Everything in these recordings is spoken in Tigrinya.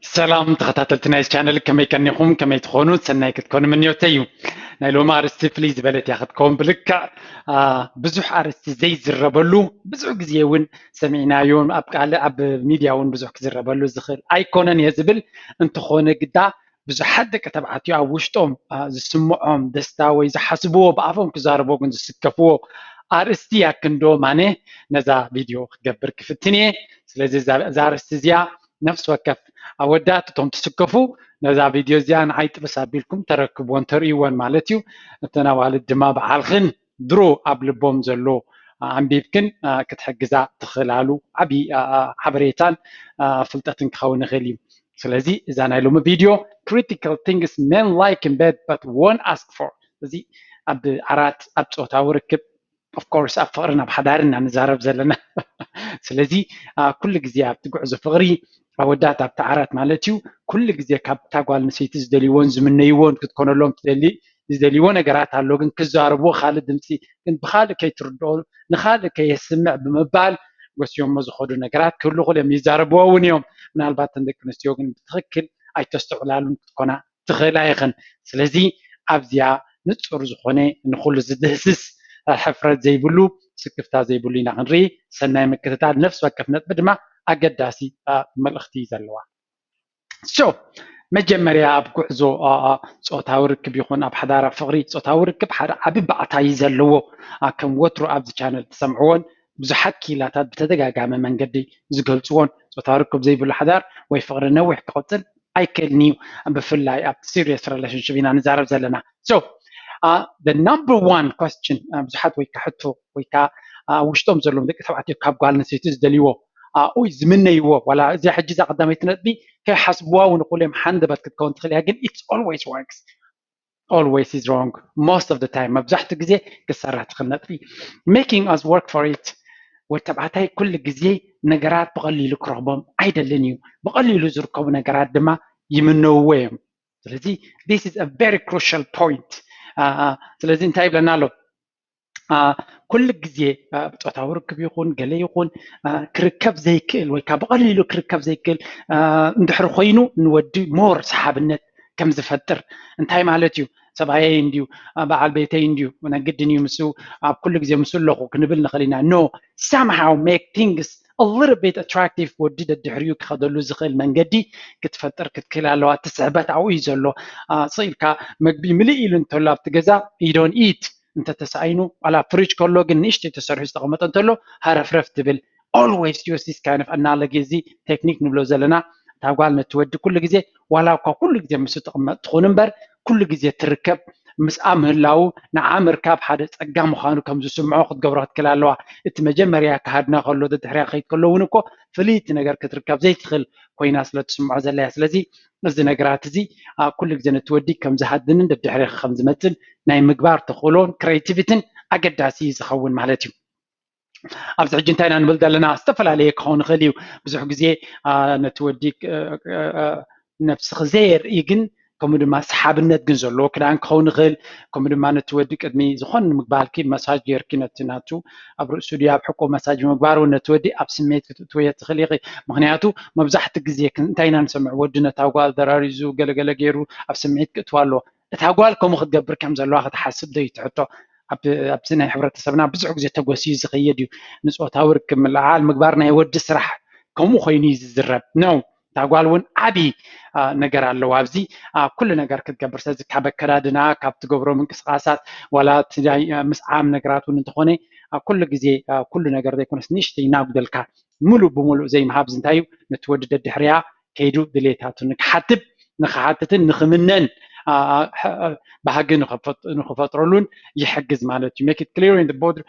ሰላም ተኸታተልቲ ናይ ቻነል፣ ከመይ ቀኒኹም? ከመይ ትኾኑ? ሰናይ ክትኮኑ ምንዮተይ እዩ። ናይ ሎሚ ኣርእስቲ ፍልይ ዝበለት እያ ክትከውን። ብልክዕ ብዙሕ ኣርእስቲ ዘይዝረበሉ፣ ብዙሕ ግዜ እውን ሰሚዕናዮ፣ ኣብ ካልእ ኣብ ሚድያ እውን ብዙሕ ክዝረበሉ ዝኽእል ኣይኮነን እየ ዝብል። እንተኾነ ግዳ ብዙሓት ደቂ ተባዕትዮ ኣብ ውሽጦም ዝስምዖም ደስታ ወይ ዝሓስብዎ ብኣፎም ክዛረቦ ግን ዝስከፍዎ ኣርእስቲ እያ። ክንዶ ማነ ነዛ ቪድዮ ክገብር ክፍትን እየ። ስለዚ እዛ ኣርእስቲ እዚኣ ነፍሲ ወከፍ ኣወዳት እቶም ትስከፉ ነዛ ቪድዮ እዚኣ ንዓይ ጥብስ ኣቢልኩም ተረክብዎን ተርእይዎን ማለት እዩ። እተን ኣዋልድ ድማ በዓልኽን ድሮ ኣብ ልቦም ዘሎ ኣንቢብክን ክትሕግዛ ትኽእላሉ ዓብዪ ሓበሬታን ፍልጠትን ክኸውን ይኽእል እዩ። ስለዚ እዛ ናይ ሎሚ ቪድዮ critical things men like in bed but won't ask for፣ እዚ ኣብ ዓራት ኣብ ፆታዊ ርክብ of course ኣብ ፍቕርን ኣብ ሓዳርን ኢና ንዛረብ ዘለና። ስለዚ ኩሉ ግዜ ኣብቲ ጉዕዞ ፍቕሪ ኣወዳት ኣብቲ ዓራት ማለት እዩ ኩሉ ግዜ ካብታ ጓል ኣንስተይቲ ዝደልይዎን ዝምነይዎን ክትኮነሎም ትደሊ ዝደልይዎ ነገራት ኣሎ፣ ግን ክዛረብዎ ካልእ ድምፂ ግን ብካልእ ከይትርድኦ ንካልእ ከየስምዕ ብምባል ወሲዮሞ ዝኸዱ ነገራት ክህሉ ክእል እዮም። ይዛረብዎ እውን እዮም። ምናልባት እተን ደቂ ኣንስትዮ ግን ብትኽክል ኣይተስተውዕላሉን ክትኮና ትኽእላ ኢኽን። ስለዚ ኣብዚኣ ንፁር ዝኾነ ንኩሉ ዝድህስስ ሕፍረት ዘይብሉ ስክፍታ ዘይብሉ ኢና ክንርኢ። ሰናይ ምክትታል። ነፍሲ ወከፍ ነጥቢ ድማ ኣገዳሲ መልእኽቲ እዩ ዘለዋ። So መጀመርያ ኣብ ጉዕዞ ፆታዊ ርክብ ይኹን ኣብ ሓዳር ኣብ ፍቕሪ ፆታዊ ርክብ ሓደ ዓቢ ባእታ እዩ ዘለዎ። ከም ወትሩ ኣብዚ ቻነል ትሰምዕዎን ብዙሓት ክኢላታት ብተደጋጋሚ መንገዲ ዝገልፅዎን ፆታዊ ርክብ ዘይብሉ ሓዳር ወይ ፍቕሪ ነዊሕ ክቕፅል ኣይክእልን እዩ። ብፍላይ ኣብቲ serious relationship ኢና ንዛረብ ዘለና። So the number one question ብዙሓት ወይ ከዓ ሕቶ ወይ ከዓ ኣብ ውሽጦም ዘለዎም ደቂ ተባዕትዮ ካብ ጓል ኣንስተይቲ ዝደልይዎ ወይ ዝምነይዎ ዋላ እዚኣ ሕጂ እዛ ቀዳመይቲ ነጥቢ ከይሓስብዋ እውን እኹል እዮም። ሓንደበት ክትከውን ትኽእል እያ፣ ግን it's always works. Always is wrong most of the time። መብዛሕትኡ ግዜ ክሰራ ትኽእል ነጥቢ። Making us work for it። ወዲ ተባዕታይ ኩሉ ግዜ ነገራት ብቐሊሉ ክረኽቦም ኣይደልን እዩ። ብቐሊሉ ዝርከቡ ነገራት ድማ ይምነውዎ እዮም። ስለዚ this is a very crucial point። ስለዚ እንታይ ይብለና ኣሎ? ኩሉ ግዜ ፆታዊ ርክብ ይኹን ገለ ይኹን ክርከብ ዘይክእል ወይ ከዓ ብቐሊሉ ክርከብ ዘይክእል እንድሕር ኮይኑ ንወዲ more ሰሓብነት ከም ዝፈጥር እንታይ ማለት እዩ? ሰብኣየይ እንድዩ፣ በዓል ቤተይ እንድዩ፣ ናይ ግድን እዩ ምስ ኣብ ኩሉ ግዜ ምስ ኣለኹ ክንብል ንኽእል ኢና። No, somehow make things a little bit attractive። ወዲ ደድሕሪኡ ክኸደሉ ዝኽእል መንገዲ ክትፈጥር ክትክእል ኣለዋ። እቲ ስሕበት ኣብኡ እዩ ዘሎ። ስቕ ኢልካ መግቢ ምልእ ኢሉ እንተሎ ኣብቲ ገዛ you don't eat። እንተተሳኢኑ ዋላ ፍሪጅ ከሎ ግን ንእሽተይ ተሰሪሑ ዝተቐመጠ እንተሎ ሃረፍረፍ ትብል። Always use this kind of analogy። እዚ ቴክኒክ ንብሎ ዘለና እታ ጓል ነቲ ወዲ ኩሉ ግዜ ዋላ እኳ ኩሉ ግዜ ምስ ትቕመጥ ትኹን እምበር ኩሉ ግዜ ትርከብ ምስኣ ምህላው ንዓ ምርካብ ሓደ ፀጋ ምዃኑ ከም ዝስምዖ ክትገብሮ ክትክእል ኣለዋ። እቲ መጀመርያ ክሃድና ከሎ ደድሕርያ ክኸይድ ከሎ እውን እኮ ፍልይቲ ነገር ክትርከብ ዘይትኽእል ኮይና ስለ ትስምዖ ዘላ እያ። ስለዚ እዚ ነገራት እዚ ኩሉ ግዜ ነቲ ወዲ ከም ዝሃድንን ደድሕሬኻ ከም ዝመፅን ናይ ምግባር ተኽእሎን ክሬቲቪትን ኣገዳሲ እዩ ዝኸውን ማለት እዩ። ኣብዚ ሕጂ እንታይ ኢና ንብል ዘለና? ዝተፈላለየ ክኸውን ይኽእል እዩ። ብዙሕ ግዜ ነቲ ወዲ ነብስኺ ዘየርኢ ግን ከምኡ ድማ ሰሓብነት ግን ዘለዎ ክዳን ክኸውን ይኽእል። ከምኡ ድማ ነቲ ወዲ ቅድሚ ዝኾነ ንምግባልኪ መሳጅ ጌርኪ ነቲ ናቱ ኣብ ርእሱ ድዩ ኣብ ሕቆ መሳጅ ብምግባር እውን ነቲ ወዲ ኣብ ስምዒት ክትእትወዮ ትኽእል ኢኺ። ምኽንያቱ መብዛሕትኡ ግዜ እንታይ ኢና ንሰምዕ? ወዲ ነታ ጓል ደራሪዙ ገለገለ ገይሩ ኣብ ስምዒት ክእትዋ ኣለዎ። እታ ጓል ከምኡ ክትገብር ከም ዘለዋ ክትሓስብ ዶ እዩ እቲ ሕቶ? ኣብዚ ናይ ሕብረተሰብና ብዙሕ ግዜ ተጎስዩ ዝኸየድ እዩ። ንፆታዊ ርክብ ምልዕዓል ምግባር ናይ ወዲ ስራሕ ከምኡ ኮይኑ እዩ ዝዝረብ ነው። እታ ጓል እውን ዓብዪ ነገር ኣለዋ ኣብዚ ኩሉ ነገር ክትገብር። ስለዚ ካብ ኣከዳድና ካብ ትገብሮ ምንቅስቃሳት ዋላ ምስዓም ነገራት እውን እንተኾነ ኩሉ ግዜ ኩሉ ነገር ዘይኮነስ ንእሽተይ እናጉደልካ ሙሉእ ብሙሉእ ዘይምሃብ እንታይ እዩ ነቲ ወዲ ደድሕርያ ከይዱ ድሌታቱ ንክሓትብ ንክሓትትን ንክምነን ባህጊ ንክፈጥረሉን ይሕግዝ ማለት እዩ። Make it clear in the border።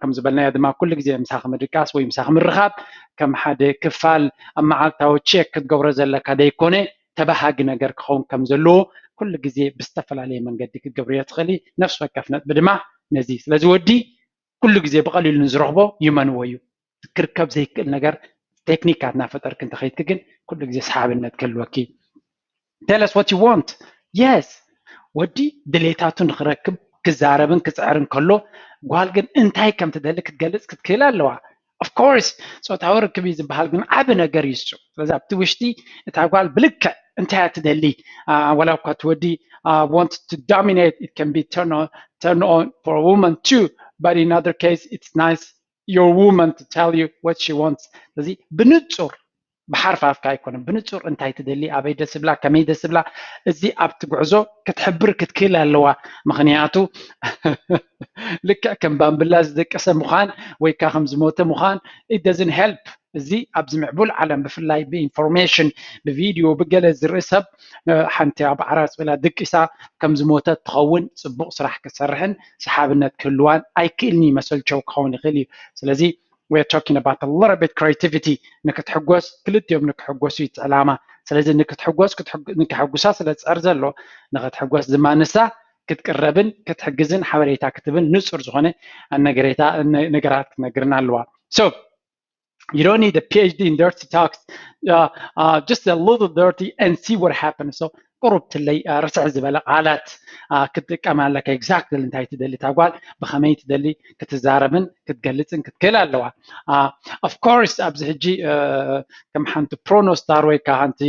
ከም ዝበልናዮ ድማ ኩሉ ግዜ ምሳኺ ምድቃስ ወይ ምሳኺ ምርኻብ ከም ሓደ ክፋል ኣብ መዓልታዊ ቼክ ክትገብሮ ዘለካ ዘይኮነ ተባሃጊ ነገር ክኸውን ከም ዘለዎ ኩሉ ግዜ ብዝተፈላለየ መንገዲ ክትገብርዮ ትኽእሊ። ነፍሲ ወከፍ ነጥቢ ድማ ነዚ ስለዚ ወዲ ኩሉ ግዜ ብቐሊሉ ንዝረኽቦ ይመንዎ እዩ። ክርከብ ዘይክእል ነገር ቴክኒካት እናፈጠርክ እንተኸይድክ ግን ኩሉ ግዜ ሰሓብነት ክህልወኪ። Tell us what you want። Yes፣ ወዲ ድሌታቱ ንክረክብ ክዛረብን ክፅዕርን ከሎ ጓል ግን እንታይ ከም ትደሊ ክትገልፅ ክትክእል ኣለዋ። Of course ፆታዊ ርክብ እዩ ዝበሃል ግን ዓቢ ነገር እዩ እሱ። ስለዚ ኣብቲ ውሽጢ እታ ጓል ብልክዕ እንታይ እያ ትደሊ? ዋላ እኳ እቲ ወዲ want to dominate, it can be turn on, turn on for a woman too, but in other case it's nice your woman to tell you what she wants. ስለዚ ብንጹር ብሓርፋፍካ ኣይኮነን፣ ብንጹር እንታይ ትደሊ፣ ኣበይ ደስ ብላ፣ ከመይ ደስ ብላ፣ እዚ ኣብቲ ጉዕዞ ክትሕብር ክትክእል ኣለዋ። ምክንያቱ ልክዕ ከም ባምብላ ዝደቀሰ ምዃን ወይ ከዓ ከም ዝሞተ ምዃን it doesn't help። እዚ ኣብዚ ምዕቡል ዓለም ብፍላይ ብኢንፎርሜሽን ብቪድዮ ብገለ ዝርኢ ሰብ ሓንቲ ኣብ ዓራት ብላ ድቂሳ ከም ዝሞተት ትኸውን ፅቡቕ ስራሕ ክትሰርሕን ሰሓብነት ክህልዋን ኣይክእልን እዩ። መሰልቸው ክኸውን ይኽእል እዩ። ስለዚ we're talking about a little bit creativity። ንክትሕጎስ ክልቲኦም ንክሕጎሱ እዩ እቲ ዕላማ። ስለዚ ንክትሕጎስ ንክሕጉሳ ስለ ዝፀር ዘሎ ንክትሕጎስ ድማ ንሳ ክትቅረብን ክትሕግዝን ሓበሬታ ክትብን ንፁር ዝኾነ ነገራት ክትነግርና ኣለዋ። So you don't need a PhD in dirty talks. Uh, uh, just a little dirty and see what happens. So ቁሩብ ትለይ ርስሕ ዝበለ ቃላት ክትጥቀም ኣለካ። Exactly እንታይ ትደሊ እታ ጓል ብኸመይ ትደሊ ክትዛረብን ክትገልፅን ክትክእል ኣለዋ። Of course ኣብዚ ሕጂ ከም ሓንቲ ፖርኖ ስታር ወይ ከዓ ሓንቲ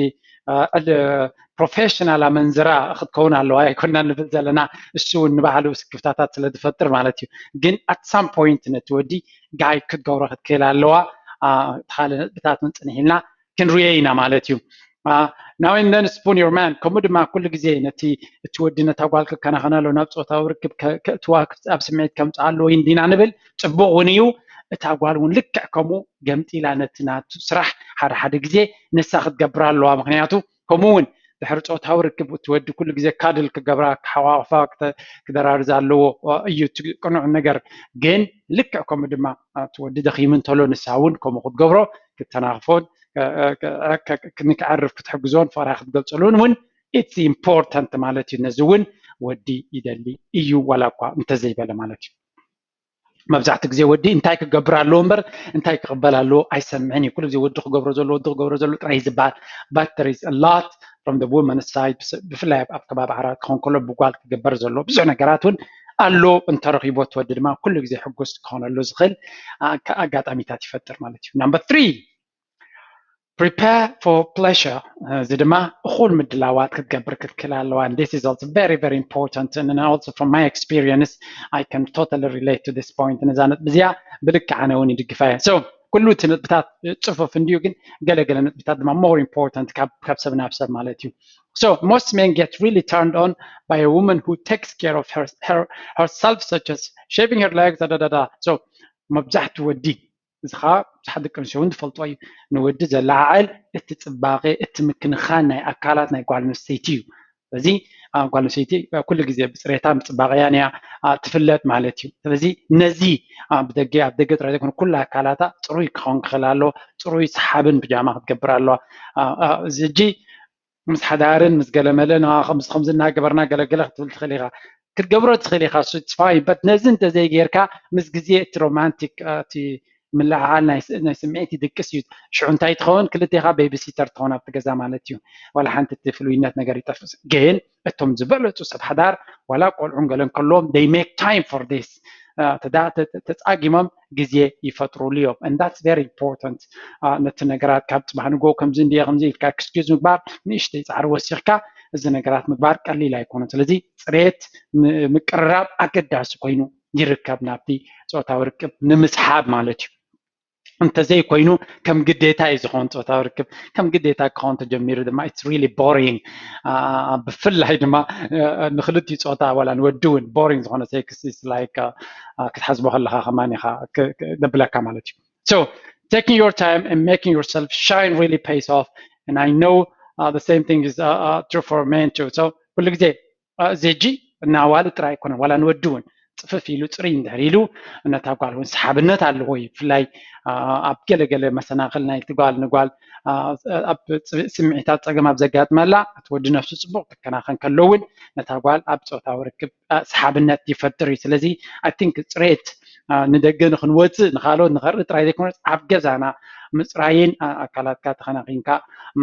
ፕሮፌሽናል ኣመንዝራ ክትከውን ኣለዋ ኣይኮና ንብል ዘለና። እሱ እውን ንባዕሉ ስክፍታታት ስለ ዝፈጥር ማለት እዩ። ግን at some point ነቲ ወዲ ጋይድ ክትገብሮ ክትክእል ኣለዋ። ካልእ ነጥብታት እውን ፅንሕ ኢልና ክንርዮ ኢና ማለት እዩ። Now and then spoon your man። ከምኡ ድማ ኩሉ ግዜ ነቲ እቲ ወዲ ነታ ጓል ክከናኸና ኣሎ ናብ ፆታዊ ርክብ ከእትዋ ኣብ ስምዒት ከምፅኣ ኣለዎ እንዲና ንብል። ፅቡቕ እውን እዩ። እታ ጓል እውን ልክዕ ከምኡ ገምጢላ ነቲ ናቱ ስራሕ ሓደ ሓደ ግዜ ንሳ ክትገብር ኣለዋ። ምክንያቱ ከምኡ እውን ድሕሪ ፆታዊ ርክብ እቲ ወዲ ኩሉ ግዜ ካድል ክገብራ ክሓዋቕፋ ክደራርዛ ኣለዎ እዩ እቲ ቅኑዕ ነገር። ግን ልክዕ ከምኡ ድማ እቲ ወዲ ደኺሙ እንተሎ ንሳ እውን ከምኡ ክትገብሮ ክተናኽፎን ንክዕርፍ ክትሕግዞን ፍቕራ ክትገልፀሉን እውን it's important ማለት እዩ። ነዚ እውን ወዲ ይደሊ እዩ ዋላ እኳ እንተዘይበለ ማለት እዩ። መብዛሕትኡ ግዜ ወዲ እንታይ ክገብር ኣለዎ እምበር እንታይ ክቕበል ኣለዎ ኣይሰምዕን እዩ። ኩሉ ግዜ ወዲ ክገብሮ ዘለዎ ወዲ ክገብሮ ዘለዎ ጥራይ ዝበሃል። But there is a lot from the woman side ብፍላይ ኣብ ከባቢ ዓራት ክኾን ከሎ ብጓል ክግበር ዘሎ ብዙሕ ነገራት እውን ኣሎ። እንተረኺቦ እቲ ወዲ ድማ ኩሉ ግዜ ሕጉስ ክኾነሉ ዝኽእል ኣጋጣሚታት ይፈጥር ማለት እዩ። Number three, prepare for pleasure። እዚ ድማ እኹል ምድላዋት ክትገብር ክትክእል ኣለዋ። This is also very very important and also from my experience I can totally relate to this point። ነዛ ነጥቢ እዚኣ ብልክዕ ኣነ እውን ይድግፋ እየ። So ኩሉ እቲ ነጥብታት ፅፉፍ እንድዩ ግን ገለገለ ነጥብታት ድማ more important ካብ ሰብ ናብ ሰብ ማለት እዩ። So most men get really turned on by a woman who takes care of her, her, herself, such as shaving her legs. So መብዛሕትኡ ወዲ እዚ ከዓ ብዙሓት ደቂ ኣንስትዮ እውን ዝፈልጦ እዩ። ንወዲ ዘለዓዕል እቲ ፅባቐ እቲ ምክንኻን ናይ ኣካላት ናይ ጓል ኣንስተይቲ እዩ። ስለዚ ጓል ኣንስተይቲ ኩሉ ግዜ ብፅሬታ ምፅባቐያን እያ ትፍለጥ ማለት እዩ። ስለዚ ነዚ ብደገ ኣብ ደገ ጥራይ ዘይኮነ ኩሉ ኣካላታ ፅሩይ ክኸውን ክኽእል ኣለዎ። ፅሩይ ሰሓብን ብጃማ ክትገብር ኣለዋ። እዚ ሕጂ ምስ ሓዳርን ምስ ገለመለ ንዓ ከምዚ ከምዚ እናገበርና ገለገለ ክትብል ትኽእል ኢኻ። ክትገብሮ ትኽእል ኢኻ። It's fine but ነዚ እንተዘይጌርካ ምስ ግዜ እቲ ሮማንቲክ እቲ ምልዕዓል ናይ ስምዒት ይድቅስ እዩ። ሽዑ እንታይ ትኸውን? ክልቴኻ ቤቢ ሲተር ትኸውን ኣብቲ ገዛ ማለት እዩ። ዋላ ሓንቲ እቲ ፍሉይነት ነገር ይጠፍእ። ግን እቶም ዝበለፁ ሰብ ሓዳር ዋላ ቆልዑን ገለን ከለዎም they make time for this። ተፃጊሞም ግዜ ይፈጥሩሉ እዮም። And that's very important። ነቲ ነገራት ካብ ፅባሕ ንጎ ከምዚ እንድየ ከምዚ ኢልካ excuse ምግባር ንእሽተይ ፃዕሪ ወሲኽካ እዚ ነገራት ምግባር ቀሊል ኣይኮነን። ስለዚ ፅሬት ምቅርራብ ኣገዳሲ ኮይኑ ይርከብ ናብቲ ፆታዊ ርክብ ንምስሓብ ማለት እዩ። እንተዘይኮይኑ ከም ግዴታ እዩ ዝኸውን ፆታዊ ርክብ። ከም ግዴታ ክኸውን ተጀሚሩ ድማ it's really boring። ብፍላይ ድማ ንክልቲኡ ፆታ ዋላ ንወዲ እውን boring ዝኾነ sex is like ክትሓስቦ ከለካ ከማን ኢኻ ዘብለካ ማለት እዩ። So taking your time and making yourself shine really pays off and I know the same thing is true for men too. So ኩሉ ግዜ እዚ ሕጂ እናዋል ጥራይ ኣይኮነን ዋላ ንወዲ እውን ፅፍፍ ኢሉ ፅርይ እንድሕር ኢሉ ነታ ጓል እውን ሰሓብነት ኣለዎ እዩ። ብፍላይ ኣብ ገለገለ መሰናኽል ናይቲ ጓል ንጓል ኣብ ስምዒታት ፀገም ኣብ ዘጋጥመላ እቲ ወዲ ነፍሱ ፅቡቕ ክከናኸን ከሎ እውን ነታ ጓል ኣብ ፆታዊ ርክብ ሰሓብነት ይፈጥር እዩ። ስለዚ I think ፅሬት ንደገ ንክንወፅእ ንካልኦት ንኸርኢ ጥራይ ዘይኮነስ ኣብ ገዛና ምፅራይን ኣካላትካ ተኸናኺንካ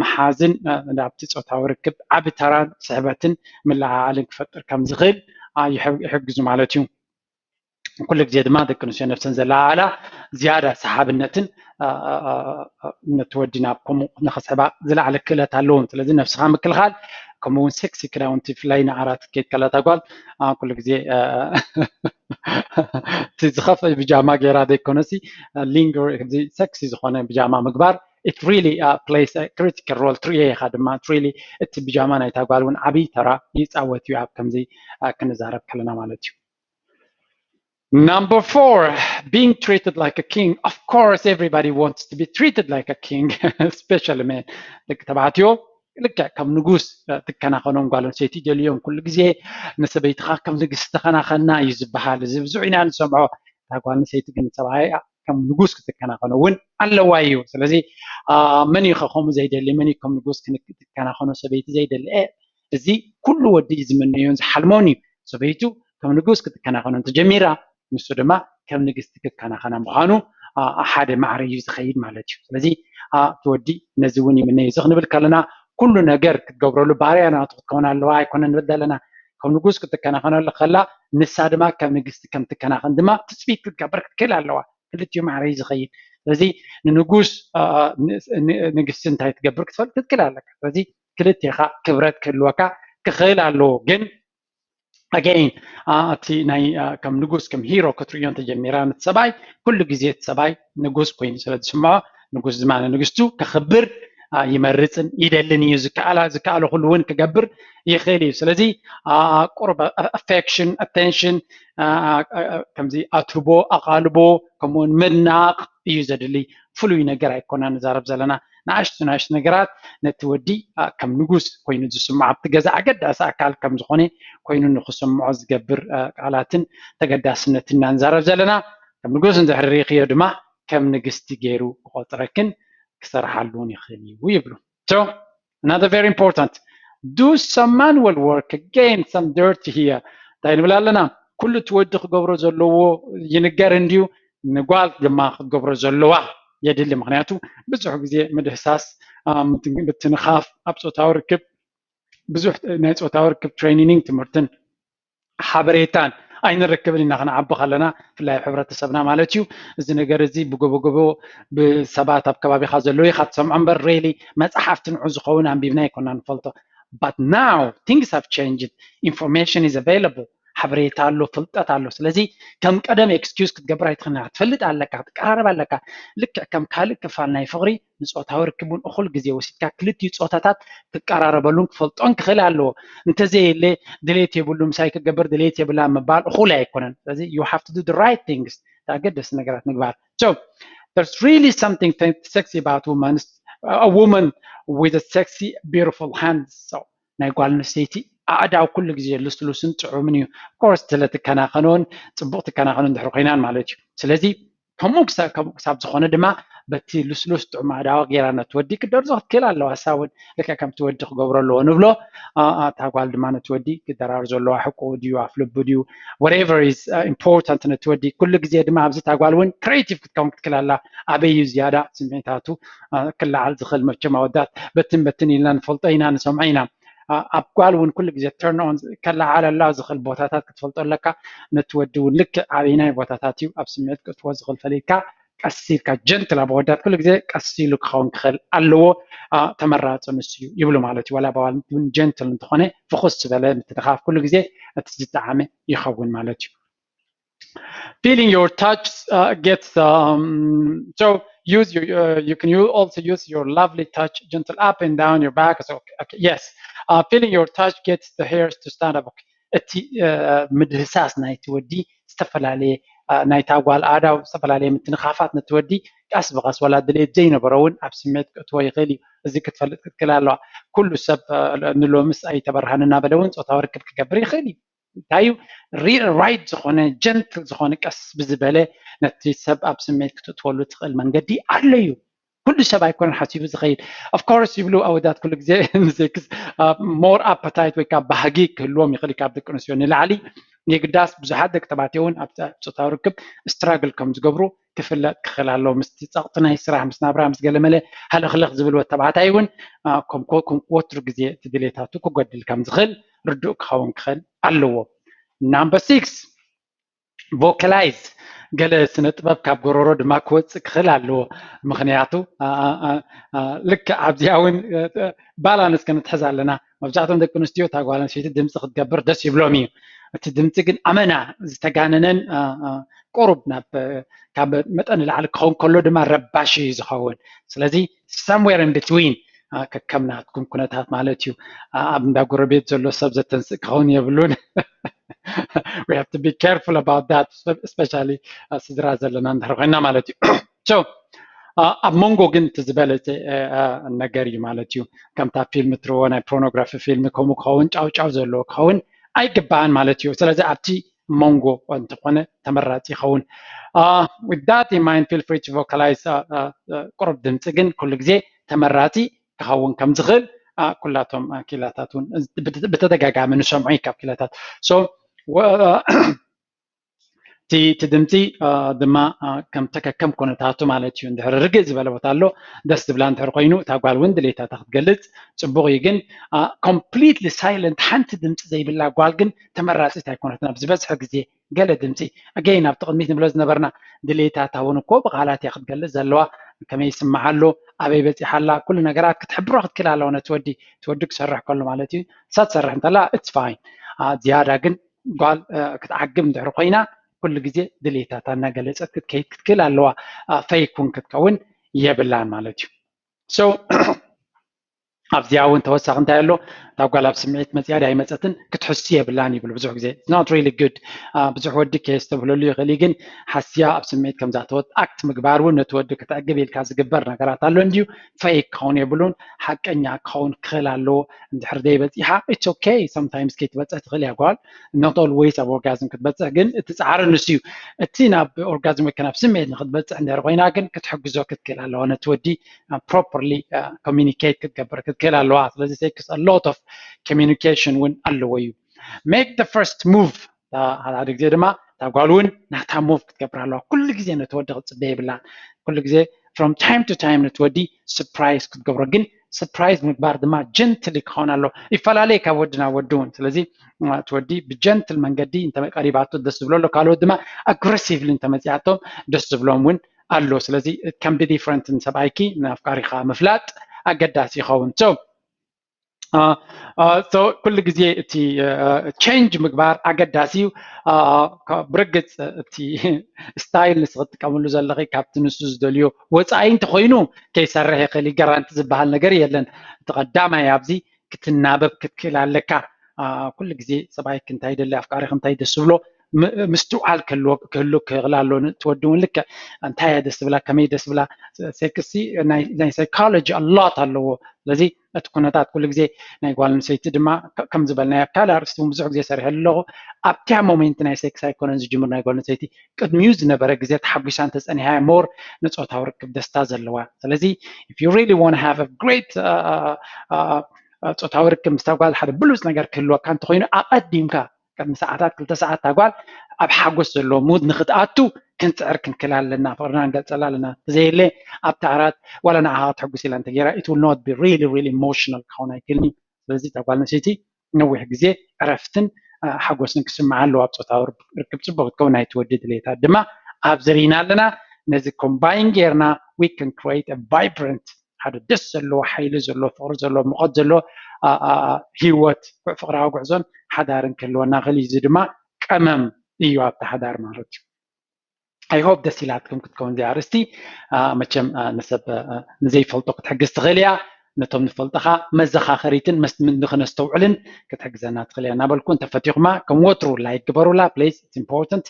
ምሓዝን ናብቲ ፆታዊ ርክብ ዓቢ ተራን ስሕበትን ምልዓዓልን ክፈጥር ከም ዝኽእል ይሕግዙ ማለት እዩ። ኩሉ ግዜ ድማ ደቂ ኣንስትዮ ነብሰን ዘለዓዕላ ዝያዳ ሰሓብነትን ነቲ ወዲ ናብ ከምኡ ንኸስሕባ ዝለዓለ ክእለት ኣለዎም። ስለዚ ነብስኻ ምክልኻል፣ ከምኡ እውን ሴክሲ ክዳውንቲ፣ ብፍላይ ንዓራት ክትከይድ ከላ እታ ጓል ኩሉ ግዜ እቲ ዝኸፍእ ብጃማ ገይራ ዘይኮነሲ ሊንገር፣ እዚ ሴክሲ ዝኾነ ብጃማ ምግባር it really plays a critical role። ትርእዮ ኢኻ ድማ really እቲ ብጃማ ናይታ ጓል እውን ዓብዪ ተራ ይፃወት እዩ ኣብ ከምዚ ክንዛረብ ከለና ማለት እዩ። Number four, being treated like a king. Of course, everybody wants to be treated like a king, especially men. ደቂ ተባዕትዮ ልክዕ ከም ንጉስ ትከናኸኖም ጓል ኣንስተይቲ ይደልዮም። ኩሉ ግዜ ንሰበይትኻ ከም ንግስቲ ተኸናኸና እዩ ዝበሃል። እዚ ብዙሕ ኢና ንሰምዖ። እታ ጓል ኣንስተይቲ ግን ሰብኣይ ከም ንጉስ ክትከናኸኖ እውን ኣለዋ እዩ። ስለዚ መን እዩ ከምኡ ዘይደሊ? መን እዩ ከም ንጉስ ክትከናኸኖ ሰበይቲ ዘይደሊ? እዚ ኩሉ ወዲ እዩ ዝምነዮን ዝሓልሞን እዩ። ሰበይቱ ከም ንጉስ ክትከናኸኖ እንተጀሚራ፣ ንሱ ድማ ከም ንግስቲ ክከናኸና ምዃኑ ሓደ ማዕረ እዩ ዝኸይድ ማለት እዩ። ስለዚ እቲ ወዲ ነዚ እውን ይምነዮ። እዚ ክንብል ከለና ኩሉ ነገር ክትገብረሉ ባርያ ናቱ ክትከውን ኣለዋ ኣይኮነን ንብል ዘለና። ከም ንጉስ ክትከናኸነሉ ከላ ንሳ ድማ ከም ንግስቲ ከም ትከናኸን ድማ ትፅቢት ክትገብር ክትክእል ኣለዋ። ክልቲኡ ማዕረ እዩ ዝኸይድ። ስለዚ ንንጉስ ንግስቲ እንታይ ትገብር ክትፈልጥ ክትክእል ኣለካ። ስለዚ ክልቴኻ ክብረት ክህልወካ ክኽእል ኣለዎ። ግን ኣገይን እቲ ናይ ከም ንጉስ ከም ሂሮ ክትርእዮ እንተጀሚራ ነቲ ሰብኣይ ኩሉ ግዜ እቲ ሰብኣይ ንጉስ ኮይኑ ስለ ዝስምዖ ንጉስ ዝማነ ንግስቱ ከኽብር ይመርፅን ይደልን እዩ። ዝከኣላ ዝከኣሎ ኩሉ እውን ክገብር ይኽእል እዩ። ስለዚ ቁርብ affection attention ከምዚ ኣትህቦ ኣቓልቦ ከምኡውን ምድናቕ እዩ ዘድሊ። ፍሉይ ነገር ኣይኮና ንዛረብ ዘለና። ንኣሽቱ ንኣሽቱ ነገራት ነቲ ወዲ ከም ንጉስ ኮይኑ ዝስምዖ ኣብቲ ገዛ ኣገዳሲ ኣካል ከም ዝኾነ ኮይኑ ንክስምዖ ዝገብር ቃላትን ተገዳስነትን ኢና ንዛረብ ዘለና። ከም ንጉስ እንድሕር ርኢኽዮ ድማ ከም ንግስቲ ገይሩ ክቆፅረክን ክሰርሓሉ እውን ይኽእል እዩ ይብሉ። So another very important, do some manual work, again some dirt here. እንታይ ንብል ኣለና? ኩሉ እቲ ወዲ ክገብሮ ዘለዎ ይንገር እንድዩ፣ ንጓል ድማ ክትገብሮ ዘለዋ የድሊ። ምክንያቱ ብዙሕ ግዜ ምድህሳስ፣ ምትንኻፍ ኣብ ፆታዊ ርክብ ብዙሕ ናይ ፆታዊ ርክብ ትሬኒንግ ትምህርትን ሓበሬታን ኣይንረክብን ኢና ክንዓቢ ከለና፣ ብፍላይ ኣብ ሕብረተሰብና ማለት እዩ። እዚ ነገር እዚ ብጎቦጎቦ ብሰባት ኣብ ከባቢኻ ዘለዉ ኢኻ ትሰምዖ እምበር really መፅሓፍቲ ንዑ ዝኸውን ኣንቢብና ኣይኮና ንፈልጦ። But now things have changed, information is available. ሓበሬታ ኣሎ፣ ፍልጠት ኣሎ። ስለዚ ከም ቀደም excuse ክትገብር ኣይትኽእልን። ትፈልጥ ኣለካ፣ ትቀራረብ ኣለካ። ልክዕ ከም ካልእ ክፋል ናይ ፍቕሪ ንፆታዊ ርክብ እውን እኹል ግዜ ወሲድካ ክልቲኡ ፆታታት ክቀራረበሉን ክፈልጦን ክኽእል ኣለዎ። እንተዘየለ ድሌት የብሉ ምሳይ ክገብር ድሌት የብላ ምባል እኹል ኣይኮነን። ስለዚ you have to do the right things፣ ኣገደስቲ ነገራት ምግባር። So there's really something sexy about women, a woman with a sexy beautiful hands. So ናይ ጓል ኣንስተይቲ ኣእዳው ኩሉ ግዜ ልስሉስን ጥዑምን እዩ። Of course ስለ ትከናኸኖን ፅቡቕ ትከናኸኖን ድሕሪ ኮይናን ማለት እዩ። ስለዚ ከምኡ ክሳብ ዝኾነ ድማ በቲ ልስሉስ ጥዑም ኣእዳዋ ገይራ ነቲ ወዲ ክደርዞ ክትክእል ኣለዋ። እሳ እውን ልክዕ ከምቲ ወዲ ክገብሮ ኣለዎ ንብሎ፣ እታ ጓል ድማ ነቲ ወዲ ክደራርዞ ኣለዋ። ሕቆኡ ድዩ ኣፍልቡ ድዩ whatever is important ነቲ ወዲ። ኩሉ ግዜ ድማ ኣብዚ እታ ጓል እውን creative ክትከውን ክትክእል ኣላ። ኣበይ እዩ ዝያዳ ስምዒታቱ ክለዓል ዝኽእል? መቸም ኣወዳት በትን በትን ኢልና ንፈልጦ ኢና ንሰምዖ ኢና። ኣብ ጓል እውን ኩሉ ግዜ turn on ከለዓዕለላ ዝኽእል ቦታታት ክትፈልጦ ኣለካ። ነቲ ወዲ እውን ልክዕ ኣበይናይ ቦታታት እዩ ኣብ ስምዒት ክእትዎ ዝኽእል ፈሊጥካ ቀስ ኢልካ ጀንትል ኣብ ኣወዳት ኩሉ ግዜ ቀስ ኢሉ ክኸውን ክኽእል ኣለዎ። ተመራፂ ንሱ እዩ ይብሉ ማለት እዩ። ዋላ ኣዋልድ እውን ጀንትል እንተኾነ ፍኹስ ዝበለ ምትንኻፍ ኩሉ ግዜ እቲ ዝጠዓመ ይኸውን ማለት እዩ። Feeling your touch uh, gets um, so use your uh, you can you also use your lovely touch gentle up and down your back. So okay, yes, uh, feeling your touch gets the hairs to stand up. Okay. እቲ ምድህሳስ ናይቲ ወዲ ዝተፈላለየ ናይታ ጓል ኣእዳው ዝተፈላለየ ምትንኻፋት ነቲ ወዲ ቀስ ብቐስ ዋላ ድሌት ዘይነበሮ እውን ኣብ ስሜት ክእትዎ ይኽእል እዩ። እዚ ክትፈልጥ ክትክእል ኣለዋ። ኩሉ ሰብ ንሎምስ ኣይተበርሃን እናበለ እውን ፆታዊ ርክብ ክገብር ይኽእል እዩ። እንታይ እዩ ሪል ራይት ዝኾነ ጀንትል ዝኾነ ቀስ ብዝበለ ነቲ ሰብ ኣብ ስሜት ክትእትወሉ ትኽእል መንገዲ ኣሎ እዩ። ኩሉ ሰብ ኣይኮነን ሓሲቡ ዝኸይድ። Of course ይብሉ ኣወዳት ኩሉ ግዜ ንሴክስ more appetite ወይ ከዓ ባህጊ ክህልዎም ይኽእል ካብ ደቂ ኣንስትዮ ንላዕሊ። የግዳስ ብዙሓት ደቂ ተባዕትዮ እውን ኣብ ፆታዊ ርክብ ስትራግል ከም ዝገብሩ ክፍለጥ ክኽእል ኣለዎ። ምስቲ ፀቕጢ ናይ ስራሕ ምስ ናብራ ምስ ገለመለ ሃለኽለኽ ዝብል ወተባዕታይ እውን ከም ወትሩ ግዜ እቲ ድሌታቱ ክጎድል ከም ዝኽእል ርዱእ ክኸውን ክኽእል ኣለዎ። Number six, ቮካላይዝ፣ ገለ ስነ ጥበብ ካብ ጎረሮ ድማ ክወፅእ ክኽእል ኣለዎ። ምክንያቱ ልክ ኣብዚኣ እውን ባላንስ ክንትሕዝ ኣለና። መብዛሕቶም ደቂ ኣንስትዮ እታ ጓል ኣንስተይቲ ድምፂ ክትገብር ደስ ይብሎም እዩ። እቲ ድምፂ ግን ኣመና ዝተጋነነን ቁሩብ ናብ ካብ መጠን ንላዕሊ ክኸውን ከሎ ድማ ረባሽ እዩ ዝኸውን። ስለዚ somewhere in between ከከም ናትኩም ኩነታት ማለት እዩ። ኣብ እንዳ ጎረቤት ዘሎ ሰብ ዘተንስእ ክኸውን የብሉን። We have to be careful about that, especially ስድራ ዘለና እንድሕር ኮይና ማለት እዩ። So ኣብ መንጎ ግን እቲ ዝበለፀ ነገር እዩ ማለት እዩ። ከምታ ፊልም ትርዎ ናይ ፖርኖግራፊ ፊልም ከምኡ ክኸውን ጫውጫው ዘለዎ ክኸውን ኣይግባእን ማለት እዩ። ስለዚ ኣብቲ መንጎ እንተኾነ ተመራፂ ይኸውን። With that in mind, feel free to vocalize. ቁሩብ ድምፂ ግን ኩሉ ግዜ ተመራፂ ክኸውን ከም ዝኽእል ኩላቶም ክኢላታት እውን ብተደጋጋሚ ንሰምዖ እዩ ካብ ክኢላታት። So እቲ ድምፂ ድማ ከም ተከከም ኩነታቱ ማለት እዩ። እንድሕር ርግእ ዝበለ ቦታ ኣሎ፣ ደስ ዝብላ እንድሕር ኮይኑ እታ ጓል እውን ድሌታታ ክትገልፅ ፅቡቅ እዩ። ግን completely silent ሓንቲ ድምፂ ዘይብላ ጓል ግን ተመራፂት ኣይኮነትን። ኣብ ዝበዝሐ ግዜ ገለ ድምፂ ኣገይን ኣብቲ ቅድሚት ንብሎ ዝነበርና ድሌታታ እውን እኮ ብቃላት እያ ክትገልፅ ዘለዋ። ከመይ ይስምዓ ኣሎ፣ ኣበይ በፂሓ ኣላ፣ ኩሉ ነገራት ክትሕብሮ ክትክእል ኣለዋ ነቲ ወዲ። እቲ ወዲ ክሰርሕ ከሎ ማለት እዩ። ንሳ ትሰርሕ እንተላ it's fine። ዝያዳ ግን ጓል ክትዓግብ እንድሕር ኮይና ኩሉ ግዜ ድሌታታ እናገለፀት ክትከይድ ክትክእል ኣለዋ። ፌክ እውን ክትከውን የብላን ማለት እዩ። So ኣብዚኣ እውን ተወሳኺ እንታይ ኣሎ? እታ ጓል ኣብ ስምዒት መፅያ ድያ ኣይመፀትን ክትሕሱ የብላን ይብሉ ብዙሕ ግዜ። It's not really good። ብዙሕ ወዲ ከየስተብህለሉ ይኽእል እዩ፣ ግን ሓስያ ኣብ ስምዒት ከም ዝኣተወት ኣክት ምግባር እውን ነቲ ወዲ ክትዕግብ ኢልካ ዝግበር ነገራት ኣሎ እንድዩ። ፌክ ክኸውን የብሉን፣ ሓቀኛ ክኸውን ክኽእል ኣለዎ። እንድሕር ዘይበፂሓ it's okay፣ sometimes ከይትበፅሕ ትኽእል እያ ጓል። Not always ኣብ ኦርጋዝም ክትበፅሕ፣ ግን እቲ ፃዕሪ ንሱ እዩ። እቲ ናብ ኦርጋዝም ወይ ናብ ስምዒት ንክትበፅሕ እንድሕር ኮይና ግን ክትሕግዞ ክትክእል ኣለዋ ነቲ ወዲ። Properly communicate ክትገብር ክትክእል ኣለዋ። ስለዚ ሴክስ a lot of communication እውን ኣለዎ እዩ። Make the first move። ሓደ ግዜ ድማ እታ ጓል እውን ናታ ሙቭ ክትገብር ኣለዋ። ኩሉ ግዜ ነቲ ወዲ ክትፅበ የብላን። ኩሉ ግዜ from time to time ነቲ ወዲ ሰርፕራይዝ ክትገብሮ፣ ግን ሰርፕራይዝ ምግባር ድማ ጀንትሊ ክኸውን ኣለዎ። ይፈላለየ ካብ ወዲ ናብ ወዲ እውን። ስለዚ እቲ ወዲ ብጀንትል መንገዲ እንተ ቀሪባቶ ደስ ዝብሎ ኣሎ፣ ካልኦት ድማ ኣግረሲቭሊ እንተመፂኣቶም ደስ ዝብሎም እውን ኣሎ። ስለዚ it can be different። ንሰብኣይኪ ንኣፍቃሪኻ ምፍላጥ ኣገዳሲ ይኸውን። So ኩሉ ግዜ እቲ ቼንጅ ምግባር ኣገዳሲ እዩ። ብርግፅ እቲ ስታይል ንስ ክትጥቀምሉ ዘለኺ ካብቲ ንሱ ዝደልዮ ወፃኢ እንተኮይኑ ከይሰርሕ ይኽእል እዩ። ጋራንቲ ዝበሃል ነገር የለን። እቲ ቀዳማይ ኣብዚ ክትናበብ ክትክእል ኣለካ። ኩሉ ግዜ ሰብኣይክ እንታይ ይደሊ፣ ኣፍቃሪክ እንታይ ደስ ዝብሎ ምስትውዓል ክህሉ ክኽእል ኣሎ። እቲ ወዲ እውን ልክዕ እንታይ እያ ደስ ዝብላ፣ ከመይ ደስ ዝብላ፣ ሴክሲ ናይ ሳይኮሎጂ ኣላት ኣለዎ። ስለዚ እቲ ኩነታት ኩሉ ግዜ ናይ ጓል ኣንስተይቲ ድማ ከም ዝበልናዮ ኣብ ካልእ ኣርእስቲ እውን ብዙሕ ግዜ ሰሪሐ ኣለኹ። ኣብቲያ ሞሜንት ናይ ሴክስ ኣይኮነን ዝጅምር ናይ ጓል ኣንስተይቲ፣ ቅድሚኡ ዝነበረ ግዜ ተሓጒሳ እንተፀኒሓ ሞር ንፆታዊ ርክብ ደስታ ዘለዋ። ስለዚ if you really want to have a great ጾታዊ ርክብ ምስታ ጓል ሓደ ብሉፅ ነገር ክህልወካ እንተኮይኑ ኣቐዲምካ ቅድሚ ሰዓታት ክልተ ሰዓት እታ ጓል ኣብ ሓጎስ ዘለዎ ሙድ ንክትኣቱ ክንፅዕር ክንክል ኣለና። ፍቅርና ንገልፀላ ኣለና። ተዘየለ ኣብቲ ዓራት ዋላ ንዓኻ ክትሕጉስ ኢላ እንተገይራ it will not be really really emotional ክኸውን ኣይክእልን እዩ። ስለዚ እታ ጓል ኣንስተይቲ ነዊሕ ግዜ ዕረፍትን ሓጎስን ክስምዓ ኣለዎ። ኣብ ፆታዊ ርክብ ፅቡቅ ክትከውን ናይቲ ወዲ ድሌታት ድማ ኣብዚ ርኢና ኣለና። ነዚ ኮምባይን ጌርና we can create a vibrant ሓደ ደስ ዘለዎ ሓይሊ ዘለዎ ፍቅሪ ዘለዎ ሙቐት ዘለዎ ህይወት ፍቅራዊ ጉዕዞን ሓዳርን ክህልወና ክእል። እዚ ድማ ቀመም እዩ ኣብቲ ሓዳር ማለት እዩ። I hope ደስ ኢላትኩም ክትከውን እዚኣ ኣርእስቲ። መቸም ንሰብ ንዘይፈልጦ ክትሕግዝ ትኽእል እያ። ነቶም ንፈልጠኻ መዘኻኸሪትን ንክነስተውዕልን ክትሕግዘና ትኽእል እያ እናበልኩ እንተፈቲኹማ ከም ወትሩ ላይክ ግበሩላ please፣ it's important።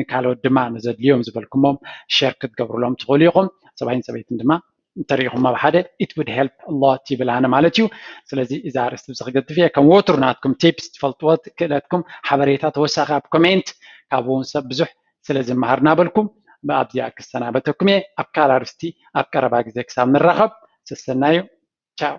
ንካልኦት ድማ ንዘድልዮም ዝበልኩሞም ሸር ክትገብሩሎም ትኽእሉ ኢኹም። ሰብኣይን ሰበይትን ድማ እንተሪኢኹማ ብሓደ it would help a lot ይብል ኣነ ማለት እዩ። ስለዚ እዛ ኣርእስቲ ብዚ ክገድፍ እየ። ከም ወትሩ ናትኩም ቲፕስ ትፈልጥዎ ክእለትኩም ሓበሬታ ተወሳኺ ኣብ ኮሜንት ካብኡ እውን ሰብ ብዙሕ ስለ ዝመሃር እናበልኩም ኣብዚኣ ክሰናበተኩም እየ። ኣብ ካልእ ኣርእስቲ ኣብ ቀረባ ግዜ ክሳብ ንራኸብ ሰሰናዩ። ቻው።